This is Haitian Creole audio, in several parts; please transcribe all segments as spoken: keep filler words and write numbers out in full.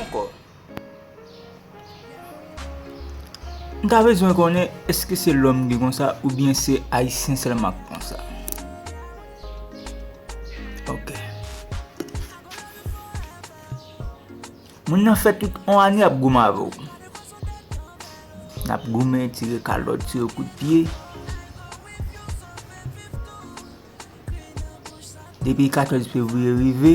Ankò. M ta bezwen konnen èske se lòm ki konsa oubyen se ayisyen sèlman ki konsa. Ok. Moun nan fè tout on ane ap goumen avè w. N ap goumen, tire kalòt, tire kout pye. Depi katòz fevriye rive,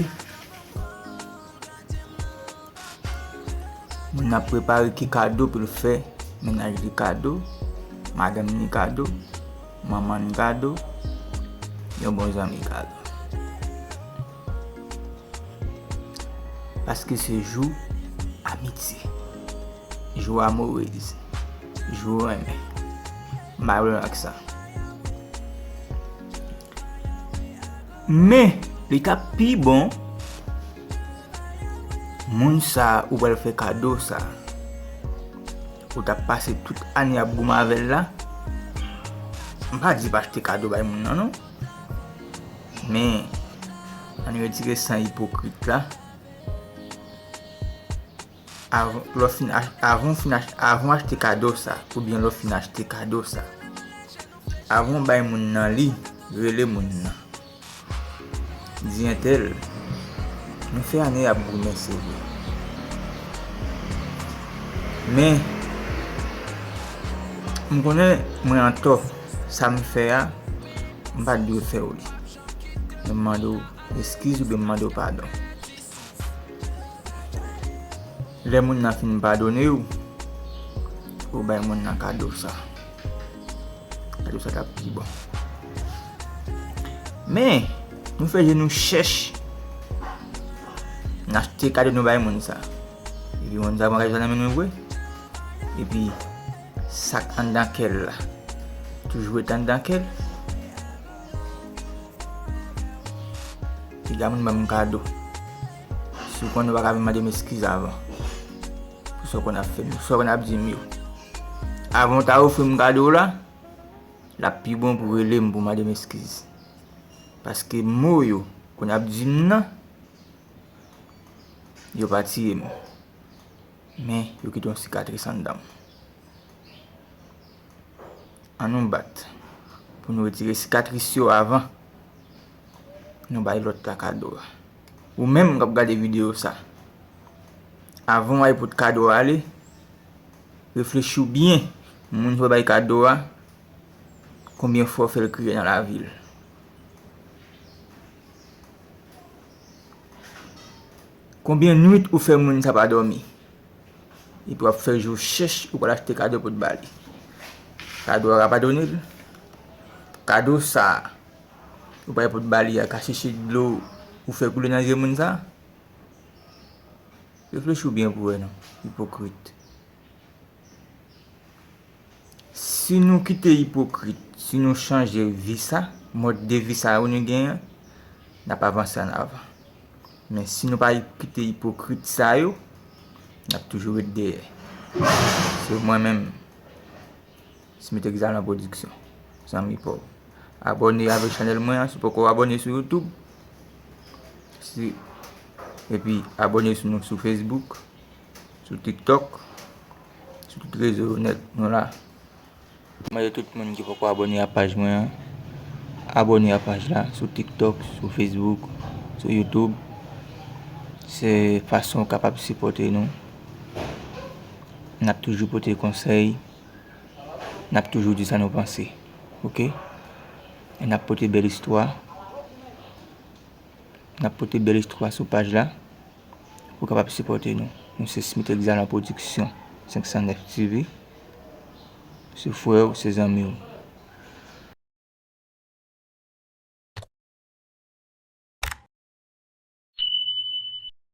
moun nan ap prepare ki kado pou l fè mennaj li kado, madanm li kado, manman li kado, yon bon zanmi kado. Paske se jou amitye, jou amourez, jou renmen. M pa gen pwoblèm ak sa. Men, li t ap pi bon, moun sa ou pral fè kado sa, ou t ap pase tout ane ap goumen avè l la, m pa di pa achte kado bay moun nan, non. Men, ann retire san ipokrit la. Avan, lè w fin ach-, avan w fin ach-, avan w achte kado sa, oubyen lè w fin achte kado sa, avan w bay moun nan li, rele moun nan. Di entèl, nou fè ane ap goumen, se vre. Men, m konnen mwen antò, sa m fè a, m pa t dwe fè w li. Men m mande w eskiz oubyen m mande w padon. Lè moun nan fin padone w, ou bay moun nan kado sa. Kado sa t ap pi bon. Men, nou fè je nou chèch. N achte kado nou bay moun sa. Epi moun sa pran kado sa nan men nou vre. Epi sa k anndan kè l la toujou ret anndan kè l. Piga moun ban m kado. Si w konnen w pa ka vin mande m eskiz avan. Pou sa w konn ap fè m, sa w konn ap di m yo. Avan w ta ofri m kado w la, l ap pi bon pou w rele m pou w mande m eskiz. Paske mo yo konn ap di m nan, yo pa tiye m. Men, yo kite yon sikatris anndan m. An nou bat pou nou retire sikatris yo avan nou bay lòt la kado a. Ou menm k ap gade videyo sa, avan w al pot kado a ale, reflechi w byen, moun sa w bay kado a, konbyen fwa w fè l kriye nan lavi l. Konbyen nwit ou fè moun sa pa dòmi? Epi w ap fè je w chèch, ou pral achte kado pou t ba li. Kado a ka padone l? Kado sa a, ou pral pot ba li a, ka seche dlo ou fè koule nan zye moun sa a? Reflechi w byen pou w wè non, ipokrit. Si nou kite ipokrit, si nou chanje vi sa, mòd de vi sa yo nou genyen, n ap avanse ann avan. Men si nou pa kite ipokrit sa yo, n ap toujou ret dèyè. Se mwen menm, Smith Exalan Production, zanmi pa w. Abòne avèk chanèl mwen an, si w poko abòne sou YouTube. Si, epi abòne sou nou sou Facebook, sou TikTok, sou tout rezo yo nèt, nou la. Mande tout moun ki poko abòne a paj mwen an, abòne a paj la sou TikTok, sou Facebook, sou YouTube. Se fason w kapab sipòte nou. N ap toujou pote konsèy. N ap toujou di sa nou panse. Oke? E n ap pote bèl istwa. N ap pote bèl istwa sou paj la. Pou kapab sipòte nou. Nou se Smith Exalan Production, senk san nèf TV. Se frè w, se zanmi w.